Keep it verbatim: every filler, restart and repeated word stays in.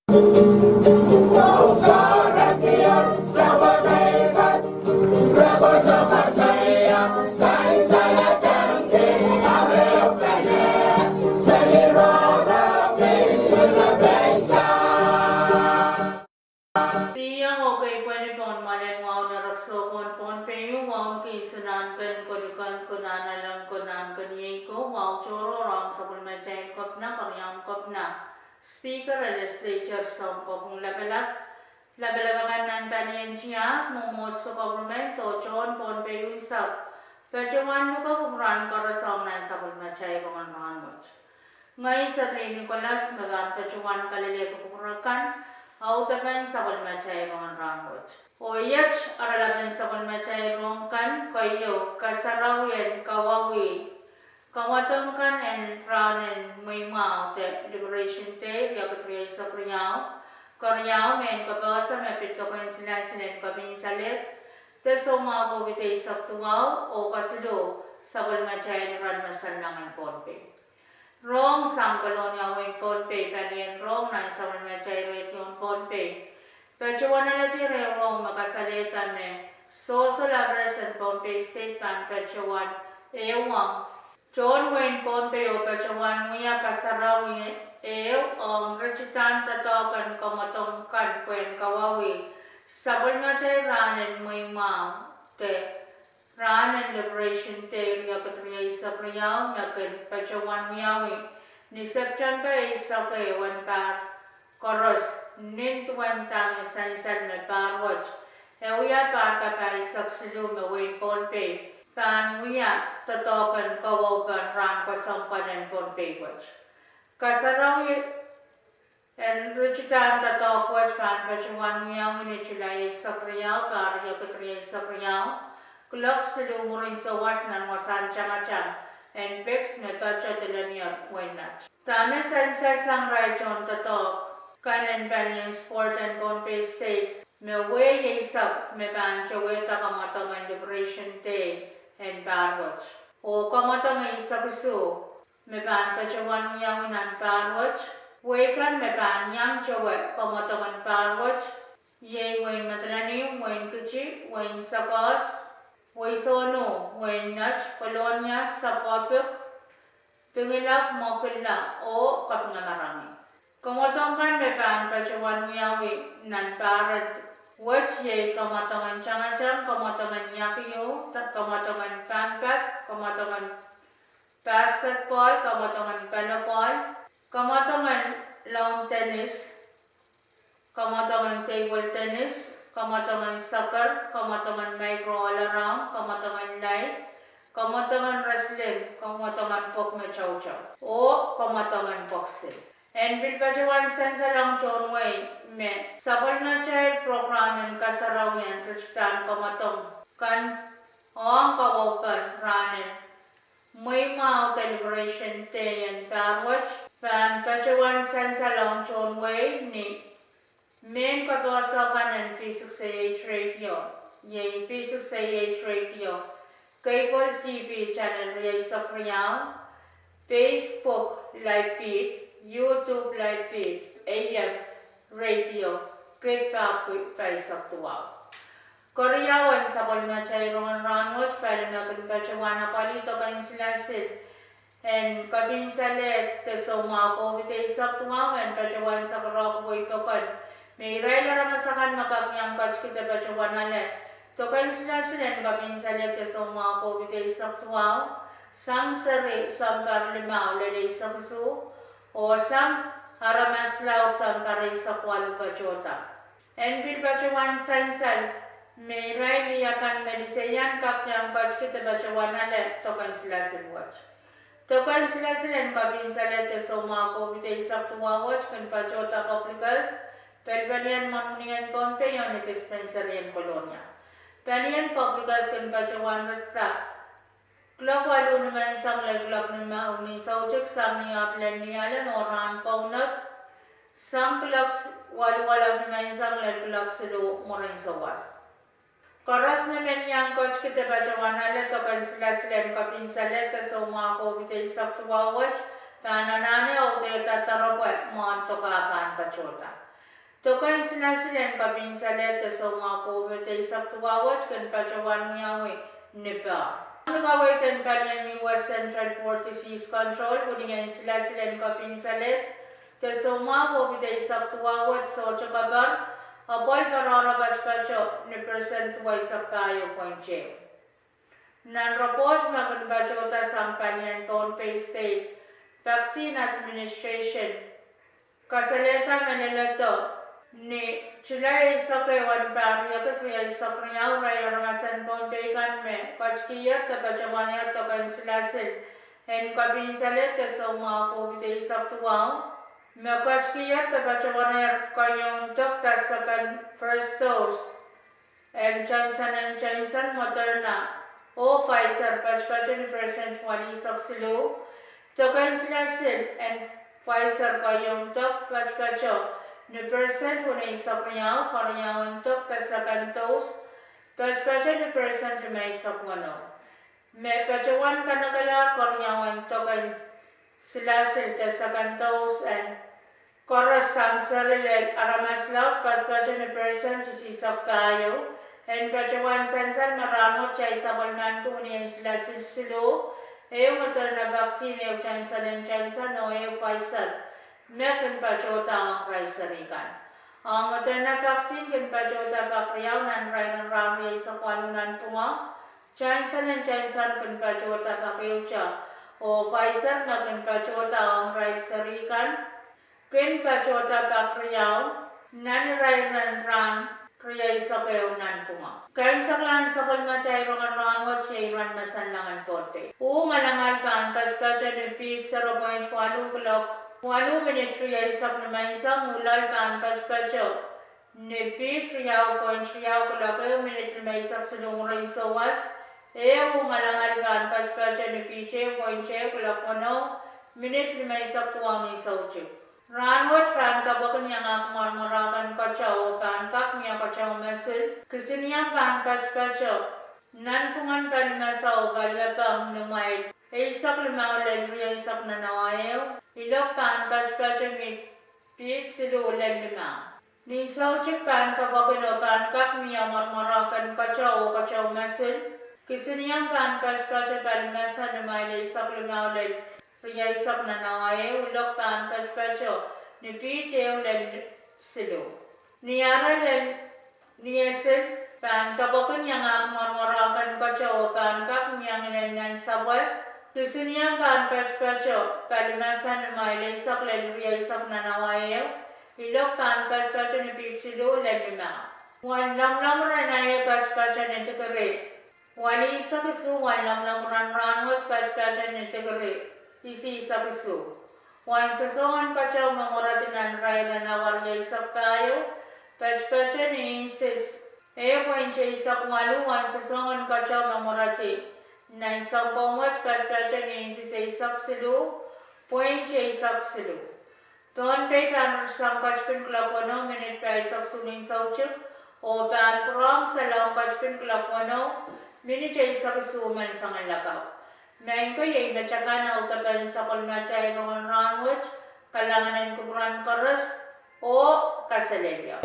Riong oh kei pwehni pohn mwoalen wahu en erekiso pohn Pohnpei, wahu en kihsang nan ken kolukan, konehng nan len, konehng ken iei ko, wahu tohrohr ong sapwellimatail kopna, keriaun kopna, Speaker, Legislature, soun kopwung lapalap, lapalap akan nan palien tiahk, mwomwohdiso, government oh tohn Pohnpei unsek, patohwan luke kupwuramwail koaros ong nan sapwellimatail rongen rahnwet. Ngehi Serlin Nicholas me pahn patohwan kalelehki kupwur akan audepen sapwellimatail rongen rahnwet. Oh iet aralapen sapwellimatail rohng kan, keieu, kasarawien kawauwih kamwadong kan en rahnen mweimwahu de Liberation Day, riekid rieisek riau. Keriau, mehn kapehse me pid doken silasil en kopin salehd de soumwahu COVID eisek duwau, oh kesiluh, sapwellimatail rongen sansalong en Pohnpei. Rohng sang Kolonia wehin Pohnpei, palien rohng nan sapwellimatail radio en Pohnpei, patohwan alehdi ehu rohng me kasalehda me Social Affairs en Pohnpei State pahn patohwan ehuong tohn wehin Pohnpei oh patohwan wia kasarawi ehu ong ritidahn doadoahk en kamwadong kan pwehn kawauwih sapwellimatail rahnen mweimwahu de rahnen Liberation Day, riekid rieisek riau, me kin patohwan wiawi ni September eisek ehu en pahr koaros, nin duwen dahme sansal me pahr wet e wia pahr kapahisek siluh me wehin Pohnpei pahn wia doadoahk en kawauwih rahn kesempwal en Pohnpei wet. Kasarawi en ritidahn doadoahk wet pahn patohwan wiawi ni July eisek riau, pahr riekid rieisek riau, kuloak siluh mwurin souwas nan wasahn tangatang en PICS me patohdo lenier wehin Nat. Dahme sansal sang irail tohn doadoahk kan en palien sport en Pohnpei State, me wehi eisek me pahn towehda kamwadong en Liberation Day en pahr wet, oh kamwadong eisek isuh me pahn patohwan wiawi nan pahr wet. Wehi kan me pahn iang towe kamwadong en pahr wet iei wehin Madolenihmw, wehin Kiti, wehin Sokehs, wehi Sohno, wehin Nett, Kolonia, Sapwopik, Pingilap, Mokilla, oh Kapingamarangi. Kamwadong kan me pahn patohwan wiawi nan pahr wet iei kamwadong en tangatang, kamwadong en iakiu, kamwadong en pampap, kamwadong en basketball, kamwadong en volleyball, kamwadong en lawn tennis, kamwadong en table tennis, kamwadong en soccer, kamwadong en micro all around, kamwadong en light, kamwadong en wrestling, kamwadong en pwok me toutou, oh kamwadong en boxing. En pil patohwan sansalong tohn wehi me sapwellimatail program en kasarawi en ritidahn kamwadong kan ong kawauwih rahnen mweimwahu de Liberation Day en pahr wet pahn patohwan sansalong tohn wehi ni mehn kapehse kan en V six A H radio, iei V six A H radio, cable T V channel rieisek riau, Facebook live feed, YouTube live feed, A M radio, kiht pahpw pahisek duwau. Keriau, en sapwellimatail rongen rahnwet pali me kin patohwan apwalih doken silasil en kopin salehd de soumwahu COVID eisek duwau en patohwan sakarokpwei pokon me irail aramas akan me kak iang ketikihda patohwan ale doken silasil en kopin salehd de soumwahu COVID eisek duwau sang seri sounpar limau lel eisek isuh, oh sang aramas laud sounpar eisek waluh patohda. En pil patohwan sansal me irail lih akan me liseian kak iang ketikihda patohwan ale doken silasil wet. Doken silasil en kopin salehd de soumwahu COVID eisek duwau wet kin patohda Public Health, pelipelien mwohni en Pohnpei oh ni dispensary en Kolonia. Palien Public Health kin patohwan ritida kuloak waluh nimenseng lel kuloak nimau ni soutik sang ni apwal en Nialem, oh rahn kaunop sang kuloak waluh waluh nimenseng lel kuloak siluh mwurin souwas. Koaros me men iang ketikihda patohwan ale doken silasil en kopin salehd de soumwahu COVID eisek duwau wet pahn anahne audehda doaropwe mwohn doke pahn patohda. Dok en silasil en kopin salehd de soumwahu COVID eisek duwau wet kin patohwan wiawi ni pahr. Ni kaweid en palien U S Centers for Disease Control, wini en silasil en kopin salehd de soumwahu COVID eisek duwau wet sohte kapar, apwal patohwan patopato ni percent duweisek pahieu point ehu. Nan report me kin patohda sang palien Pohnpei State Vaccine Administration, kasalehda me leledo ni July eisek ehu en pahr riekid rieisek riau, irail aramas en Pohnpei kan me ketikihong de patohwanehr dok en silasil en kopin salehd de soumwahu COVID eisek duwau, me ketikihong de patohwanehr keieun dok de second, first dose en Johnson and Johnson, Moderna, oh Pfizer patopato ni percent waleisek siluh. Dok en silasil en Pfizer keieun dok patopato ni percent weneisek riau. Keriaun dok de second dose patopato ni percent limeisek weneu. Me patohwan kanekelahr keriaun dok en silasil de second dose en koaros sang seri lel aramas laud patopato ni percent isihsek pahieu. En patohwan sansal me rahnwet kitail sapwellimaniki wini en silasil siluh, ehu Moderna vaccine, ehu Johnson and Johnson oh ehu Pfizer, me kin patohda ong irail seri kan. Ong Moderna vaccine kin patohda pak riau nan irair en rahn rieisek waluh nanpwungara. Johnson and Johnson kin patohda pak ehute, oh Pfizer me kin patohda ong irail seri kan kin patohda pak riau nan irair en rahn rieisek ehu nanpwungara. Kaimwiseklahn sapwellimatail rongen rahnwet iei iren Masanlangen Pohnpei. Uh ngalangal pahn patopato ni piht zero point waluh kilok waluh minit rieisek nimenseng. Uh loal pahn patopato ni piht riau point riau kilok ehu minit limeisek siluh mwurin souwas. Eh uh ngalangal pahn patopato ni piht ehu point ehu kilok weneu minit limeisek duwau ni soutik. Rahnwet pahn kapokon iangahki mwarmwarahken keteu oh pahn kak mie keteu mosul. Kisinieng pahn patopato nanpwungen palimese oh paliepeng ni mwail eisek limau lel rieisek nan awa ehu. Ilok pahn patopato ni piht siluh lel limau. Ni soutik pahn kapokon oh pahn kak mie mwarmwarahken keteu oh keteu mosul. Kisinieng pahn patopato palimese ni mwail eisek limau lel rieisek nan awa ehu. Ilok pahn patopato ni piht ehu lel siluh. Ni ahr lel niesil pahn kapokon iangahki mwarmwarahken keteu oh pahn kak mie ngilen nan sapwe. Kisinieng pahn patopato palimese ni mwail eisek lel rieisek nan awa ehu. Ilok pahn patopato ni piht siluh lel limau. Wen lomwlomw ren aie patopato ni dikiri waleisek isuh. Wen lomwlomw ren rahnwet patopato ni dikiri isihsek isuh. Wen sosohng en keteu me mweredi nan irair en awa rieisek pahieu patopato ni inches ehu point eisek waluh. Wen sosohng en keteu me mweredi nan sounpwong wet patopato ni inches eisek siluh point eisek siluh. Pohnpei pahn ritosang ketipin kilok weneu minit pahisek isuh ni soutik, oh pahn pwurehng salong ketipin kilok weneu minit eisek isuh menseng en lakapw. Maing ko, iei me takan audepen sapwellimatail rongen rahnwet. Kalahngan en kupwuren koaros oh kaselehlie.